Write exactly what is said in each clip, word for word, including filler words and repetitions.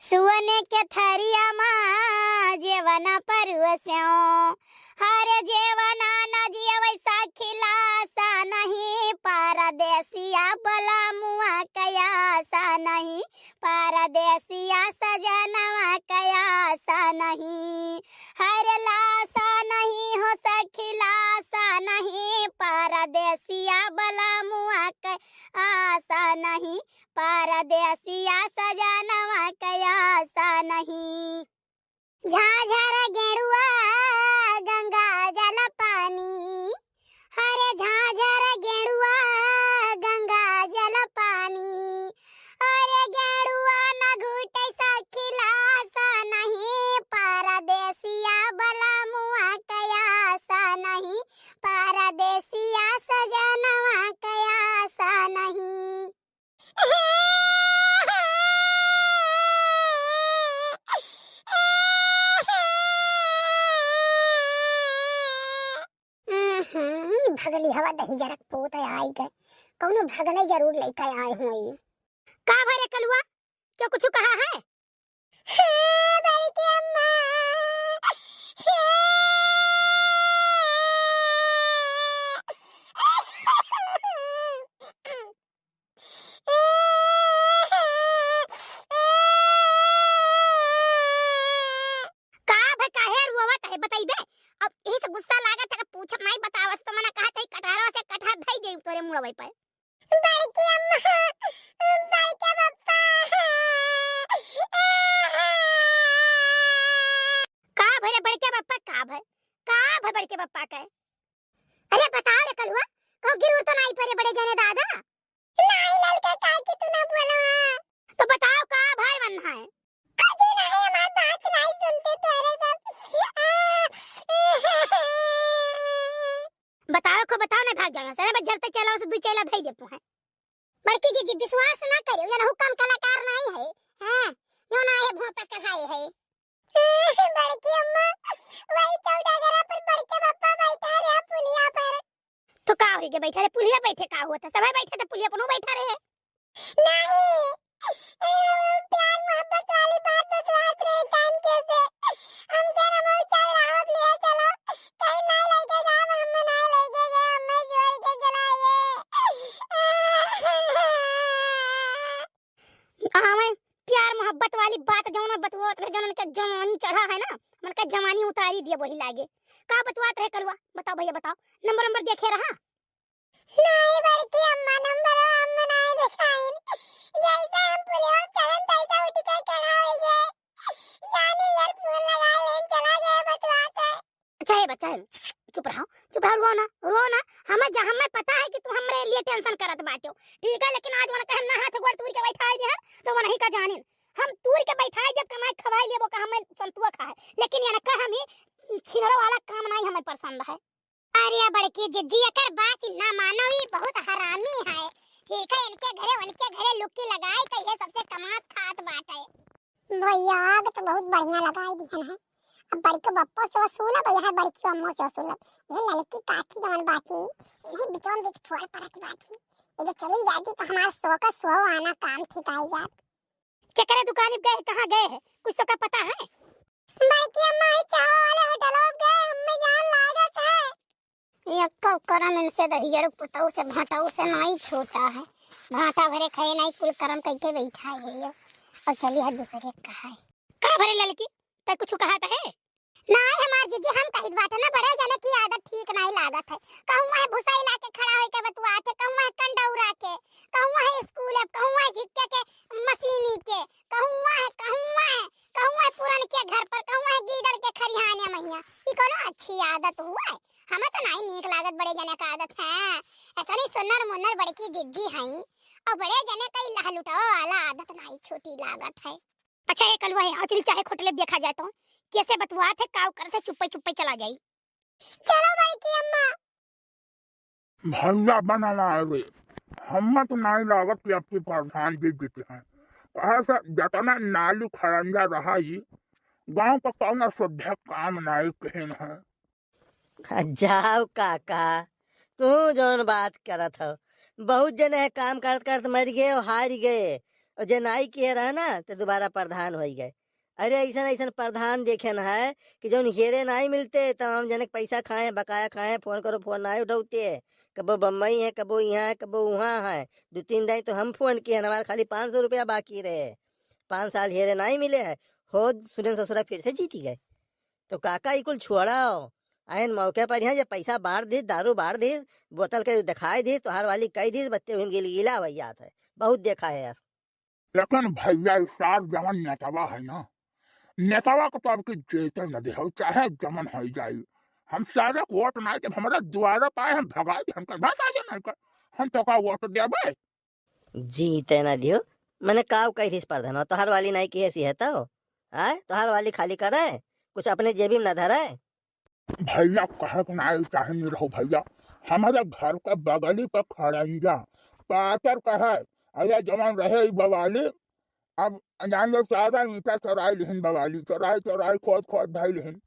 सुअने के थरिया मा जेवना परुसेओ, हरे जेवना न जियवै सखी लासा नहीं, परदेसिया बलमुआ कयासा नहीं, परदेसिया सजनवा कयासा नहीं, हरे लासा नहीं हो सखी लासा नहीं, परदेसिया बलमुआ कयासा नहीं, परदेसिया सजनवा कयासा नहीं। झाझर गेड़ुआ गंगा जल पानी, हरे झाझर गेड़ुआ गंगा जल पानी, अरे गेड़ुआ न घुटे सखी लासा नहीं, परदेसिया बलमुआ कयासा नहीं, परदेसिया सजनवा कयासा नहीं। हम्म, ई भगली हवा दही जरक पोत आई गए, कौनो भगले जरूर लेके आए हुए। का भरे कलुआ, क्या कुछ कहा है? हाँ, बड़की अम्मा। का भे, काहे रुआवत है, बतइबे? अब यही से गुस्सा लागत है कि पूछत नहीं, बतावत तो मना कहत है, कटहरवा से कटहर धई देब तोरे मुड़वे पे। बड़की अम्मा, बड़के पप्पा। का भरे बड़के पप्पा, का भरे? का भरे बड़के पप्पा के? अरे बताओ रे कलुआ, कहूँ गिर उर तो नहीं पड़े बड़े जने दादा? नहीं ललका काकी, तू ना बोलो। तो बताओ का भाई बनना है? कुछ नहीं, हमार बात नहीं सुनते तोरे सब। बताओ को बताओ, नहीं भाग जाएगा। सरे बस जलते चला से दू चेला धई देते हैं। बड़की जीजी विश्वास ना करियो, ये नहु कम कलाकार नहीं है। हाँ, यो ना है भोपा कढ़ाई है। बड़की अम्मा, वही चौडागरा पर बड़के पप्पा बैठा रहे पुलिया पर। तो का होई के बैठा रहे? पुलिया बैठे का होता? सबै बैठे तो पुलिया पर बैठा रहे। नहीं, ए, प्यार मोहब्बत वाली बात बतलात रहे कान के से। हम के रमऊ चल रहा अब ले चलो। कहीं नहीं लेके जाओ, हम नहीं लेके गए, हमें छोड़ के चला गए। आवे प्यार मोहब्बत वाली बात, जौन बतुआत रहे, जौन के जवानी चढ़ा है ना, मन का जवानी उतारी दिए वही लागे। का बतुआत रहे कलुआ? बताओ भैया, बताओ। नंबर, नंबर देखे रहा? नहीं बड़की अम्मा, नंबर अम्मा नहीं देखाइन। जैसे हम पुलिया चढ़न, तैसे उठ के खड़ा हो गए। जाने यार, फोन लगा लेन, चला गया बतुआत है। अच्छा, ए बच्चा, चुप रहो, चुप रहो, रो ना, रो ना। हमें जा-, हमें पता है कि तू हमरे लिए tension करत बाट्यो, ठीक है, लेकिन आज वनका हम ना हाथ गोड़ तूर के बैठाए दिहन, तो वनही का जानिन। हम तूर के बैठाए जब कमाई खवाई लेबो का हमें संतुआ खा है, लेकिन यनका हम ही छिनरो वाला काम नहीं हमें पसंद है। अरे बड़की जिज्जी, एकर बात ना मानो, ई बहुत हरामी है, ठीक है, इनके घरे, उनके घरे लुक्की लगाए के ये सबसे कमात खात बाटे। भैया, आग तो बहुत बढ़िया लगाई दिहन है। अब बड़के बप्पो से वसूलब, यह बड़की अम्मो से वसूलब। यह ललकी काकी जवन बाटी, इन्हीं बिचवन बिच फोड़ परत बाटी। ये जो चली जाती तो हमार सौ का सौ आना काम ठिकाई जात। केकरे दुकान पे गए, कहाँ गए हैं, कुछ तो का पता है? बड़की अम्मा, ई चाह वाले होटल पे गए, हमें जान लागत है। ये कौ करम इनसे दहिजर पुतौ से भांटौ से नाई छूटा है। भांटा भरे खाए नाई कुल करम कइके बैठा है ये। और चली है दूसरे का है। का भरे ललकी, तै कुछ कहा त है? नाई हमार जीजी, हम कहित बाटे ना, बड़े जने की आदत ठीक नाई लागत है। कहूँ है भुसाई लाके खड़ा होइके बतुआत है, कहूँ है कंडौरा के, कहूँ है स्कूल है, कहूँ है झिक्के के मशीनी के, कहूँ है, कहूँ है, कहूँ है पुरन के घर पर, कहूँ है गीदड़ के खरिहाने महिया। ई कोनो अच्छी आदत हुआ है? हमें तो नाई नीक लागत बड़े जने का आदत है। इतनी सुन्नर मुन्नर बड़की जिज्जी हई और बड़े जने कई लहलुटावे वाला आदत नाई छोटी लागत है। अच्छा, ए कलुआ है, अचरी चाहे खोटले देखा जाए तो कैसे बतुआत है, काव करत है, चुप्पे चुप्पे चला जाई। चलो बड़की अम्मा। भैया बना ना रे, हम्मा तो नाई लागत कि आपके प्रधान दे देते हैं। कहे से जतना नाली खड़ंजा रहा ही, गाँव का कौन अशुद्ध काम नाई कहन है। जाओ काका, तू जौन बात करत हो, बहुत जने है काम करत करत मर गए और हार गए, और जे नाई किहे रहे ना, तो दोबारा प्रधान होइ गए। अरे, ऐसन ऐसन प्रधान देखेन है कि जौन हेरे नाई मिलते, तो हम जने के पैसा खाए, बकाया खाए, फोन करो, फोन नाई उठौते। कबो बम्बई है, कबो इहाँ है, कबो उहाँ है। दो तीन दाई तो हम फोन किहे, हमार खाली पाँच सौ रुपया बाकी रहे। पाँच साल हेरे नाई मिले है, हो सुनेन ससुरा फिर से जीती गए। तो काका, ई कुल छोड़ो, आयन मौके पर यहाँ जे पैसा बाँट दीस, दारू बाँट दीस, बोतल के देखाई दीस, तोहार वाली कही दीस, बच्चे हुन गिलगिला हो जात है। बहुत देखा है ऐसा। लेकिन भैया, ई सार जवन नेतवा है ना, नेतवा को तो अब की जीते न दे हो, चाहे जमन हो जाई। हम सारे को वोट ना, जब हमारा दुआरे पाए, हम भगाई, हम कर, बस आगे नहीं कर, हम तो का वोट देबे। जीते ना दियो, मने काव कही थी प्रधान, तोहार वाली नहीं किहे सी है तो, आय, तोहार वाली खाली करे, कुछ अपने जेबी में ना धरे। भैया, कहे के नाई चाहे नहीं रहो भैया, हमारे घर के बगली पर खड़ंजा पातर कहे, अरे जवान रहे ई बवाली, अब जान लो, चारा ईंटा चोराई लिहिन बवाली, चोराई चोराई खोद खोद भाई लिहिन।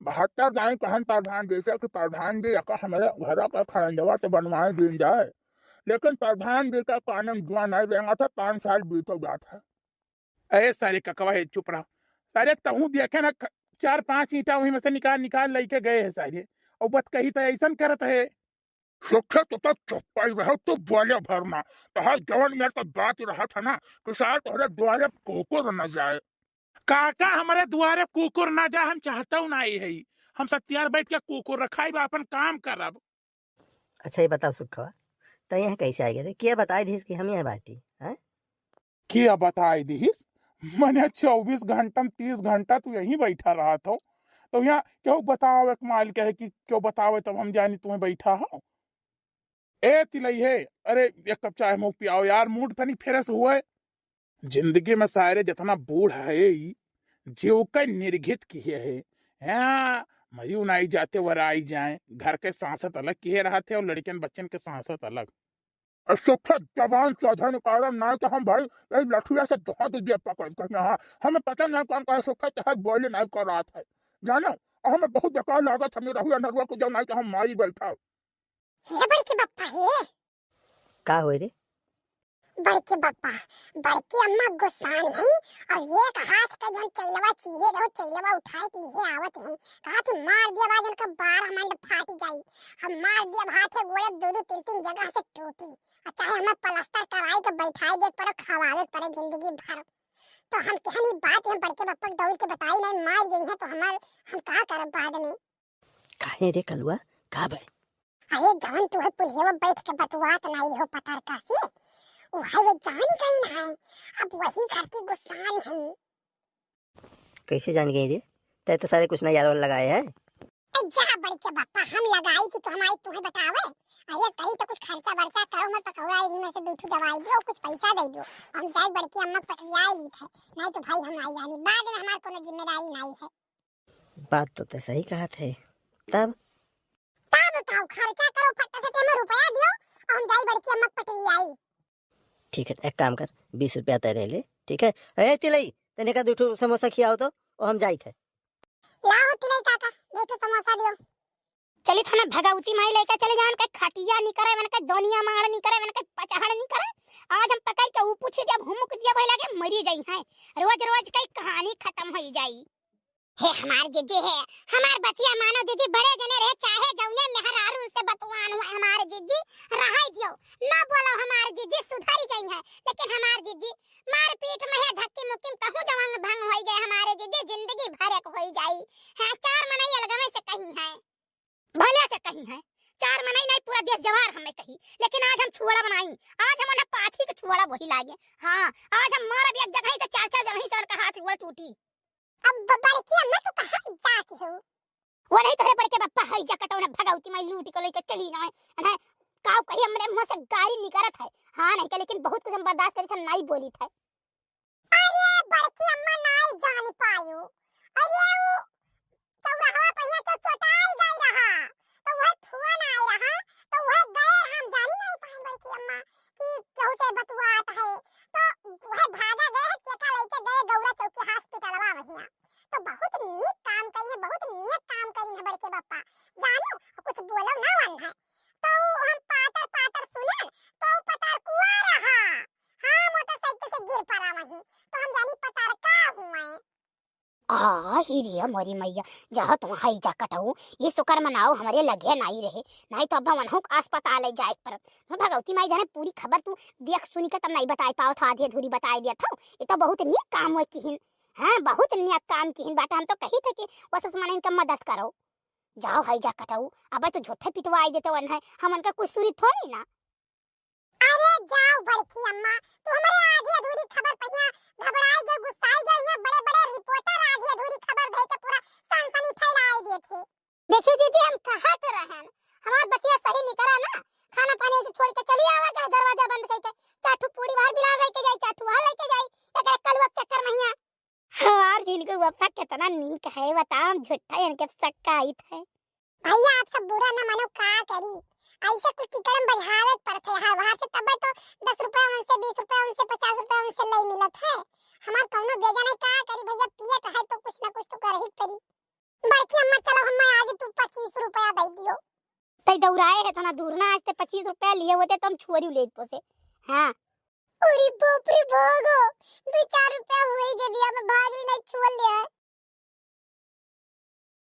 बहत्तर दाई कहन प्रधान जी से कि प्रधान जी, एक हमारे घर का खड़ंजवा तो बनवाए दीन जाए, लेकिन प्रधान जी का कानन जुआ नहीं रेंगा था, पाँच साल बीतो जात है। अरे सारे ककवा है, चुप रहा। सारे तहूँ देखे ना, ख-, चार पाँच ईंटा वहीं में से निकाल निकाल लेके गए हैं सारे, और बत कही तो ऐसन करत है। सुखे तो, तो चुप्पा ही रहो, तू बोले भर ना। तो हर जवन मेरे तो बात ही रहा था ना कि सार तोहरे दुआरे कुकुर न जाए। काका, हमारे दुआरे कुकुर ना जाए, हम चाहते हो ना ही है। हम सत्यार बैठ के कुकुर रखाई बा, अपन काम करब। अच्छा, ये बताओ सुखवा, तो यहाँ कैसे आ गए रे? क्या बताई दिस कि हम यहाँ बाटी, हैं? क्या बताई दिस? मने चउबीस घंटा में तीस घंटा तू यहीं बैठा रहत हो, तो यहाँ क्यों बताओ, एक माल कहे कि क्यों बतावे, तब हम जानी तुम्हें बैठा हो। ए तिलई है, अरे एक कप चाय मोक पियाओ यार, मूड तनी फ्रेश हुए। जिंदगी में सारे जितना बूढ़ है ई, जे ओकर निर्घित किहे है। हाँ, मरियो नाई जाते वराई जाए, घर के सांसत अलग किहे रहत है और लड़कन बच्चन के सांसत अलग। ए, सुखे जबान साधा निकाला, ना तो हम भाई ए लठुआ से धो दीजिए पकड़ कर। हाँ, हमें पता नहीं कौन कहा सुखे तहत बोले नहीं कर रहा था, जानो, और हमें बहुत बेकार लागत, हमें रहुआ नरुआ को जो नहीं तो हम मारी बैठा। हे बड़के बप्पा हे। का होए रे? बड़के बप्पा, बड़की अम्मा गुस्सान है और एक हाथ का जौन चैलवा चीरे रहो, चैलवा उठाए के लिए आवत है। कहा कि मार दिया बा जौन का बारह मंड फाट जाई। हम मार दिया हाथ है गोड़े दो दो तीन तीन जगह से टूटी। और चाहे हमें प्लास्टर कराई के बैठाए दे पड़े, खवावे पड़े जिंदगी भर। तो हम कहनी बात हम बड़के बप्पा के दौड़ के बताई नहीं, मार गई है तो हमार, हम का करब बाद में। काहे रे कलुआ, का भय? अरे जौन तू है पुलिया बैठ के बतुआत नाई हो पतरका से, वो है वो जानी गई ना है, अब वही घर की गुस्सान है। कैसे जान गई रे? तै तो सारे कुछ ना यार वाला लगाए है। ए जा बड़के बप्पा, हम लगाई कि तू हमारी तुम्हें बतावे। अरे कहीं तो कुछ खर्चा वर्चा करो, मैं पकौड़ा इनमें से दो ठो दवाई दो, कुछ पैसा दे दो, हम जाए बड़की अम्मा पटरिया ली थे, नहीं तो भाई हम आई जानी, बाद में हमार कोनो जिम्मेदारी नहीं है। बात तो तै सही कहत है। तब? तब बताओ, खर्चा करो फट्टा से, हमें रुपया दियो और हम जाई बड़की अम्मा पटरी आई। ठीक है, एक काम कर, बीस रुपया तय रह ले, ठीक है? ए तिलई, तने का दो ठो समोसा खियाओ तो, और हम जाइत है। लाओ तिलई काका, दो ठो समोसा दियो। चली थाना भगवती माई लेके चले जान, कहीं खटिया नहीं करे, मन कहीं दोनिया मार नहीं करे, मन कहीं पचहड़ नहीं करे। आज हम पकड़ के ऊ पूछी जब हुमुक दिया भाई लगे मरी जाई हैं। रोज रोज कहीं कहानी खत्म हो जाई। हे हमार जिज्जी हे, हमार बतिया मानो जिज्जी, बड़े जने रहे, चाहे जौने मेहरारू से बतवान हुए हमार जिज्जी, रहाई दियो, ना बोलो हमार जिज्जी, सुधरी जाई है, लेकिन हमार जिज्जी मारपीट में है, धक्की मुक्की में कहूँ जवान भंग होई गए हमारे जिज्जी, जिंदगी भर एक होई जाई है। चार मनई अलगवे से कही है, भले से कही है, चार मनई नहीं पूरा देश जवार हमें कही, लेकिन आज हम छुअड़ा बनाई, आज हम उन्हें पाथी के छुअड़ा वही लागे। हाँ, आज हम मारब एक जगह ही तो चार चार जगह ही सर का हाथ गोड़ टूटी। अब ब-, बड़की अम्मा तू कहाँ जाती हो? वो नहीं तोहरे बड़के बप्पा है जा कटौना भगवती माई लूट के लेके चली जाए। अने काव कही हमरे मुंह से गारी निकरत है। हाँ नहीं के लेकिन बहुत कुछ हम बर्दाश्त करी था, नहीं बोली था। अरे बड़की अम्मा नहीं जान पायो। अरे वो चौराहा पे यहाँ तो चोटाई गई रहा, तो वह फोन आए रहा, तो वह गए हम जानी नहीं पाए बड़की अम्मा कि केहू से बतुआत है, तो वह भागा गए है, केका लेके गए गौरा चौकी हॉस्पिटलवा वहिया। तो बहुत नीक काम करी है, बहुत नीक काम करी है बड़के बप्पा, जानो कुछ बोलो ना वन है। तो हम पातर पातर सुने, तो पतर कुआ रहा, हाँ मोटरसाइकिल से गिर आही रे मोरी मैया, जहाँ तुम हई जा कटऊ, ई सुकर मनाओ हमरे लगे नाई रहे, नाई तो अब मनहु के अस्पताल ले जाए के पड़त। हाँ, भगवती माई जाने पूरी खबर तू देख सुनी के तब नाई बताई पावत हो, आधी अधूरी बताई दिया था। ये तो बहुत नीक काम हुए किहिन, हाँ, बहुत नीक काम किहिन बाटा। हम तो कही थे कि वसस मन इनका मदद करो। जाओ हई जा कटऊ, अब तो झूठे पिटवाई देते वन है, हम उनका कुछ सुनी थोड़ी ना। अरे जाओ बड़की अम्मा, तू हमरे आधी अधूरी खबर पहिया घबराई गई, गुस्साई गई, ये बड़े बड़े रिपोर्टर आधी अधूरी खबर दे के पूरा सनसनी फैलाई देथे। देखिए जीजी, हम कहा तो रहन, हमार बतिया सही निकला ना, खाना पानी उसे छोड़ के चली आवा, गैस दरवाजा बंद करके, चार ठू पूरी बाहर बिला लेके जाई, चार ठू वहाँ लेके जाई, एकरे कलुआ के चक्कर में हिया। हमार जिनको वफा कितना नीक है, बताओ, हम झूठा इनके शक्का आइत है। भैया, आप सब बुरा न मानो, का करी, ऐसे कुछ टिकड़म बजावे के पड़त है। हाँ, वहाँ से तबे तो दस रुपया उनसे, बीस रुपया उनसे, पचास रुपया उनसे लई मिलत है। हमार कौनो बेजा नहीं, का करी भैया, पियत है तो कुछ ना कुछ तो कर ही पड़ी। बड़की अम्मा, चलो, हम आज तू पच्चीस रुपया दे दियो। तई दौड़ाए है तना दूर ना, आज ते पच्चीस रुपया लिए होते तो हम छुअरी लेत पोसे। हाँ। अरे बाप रे बाप,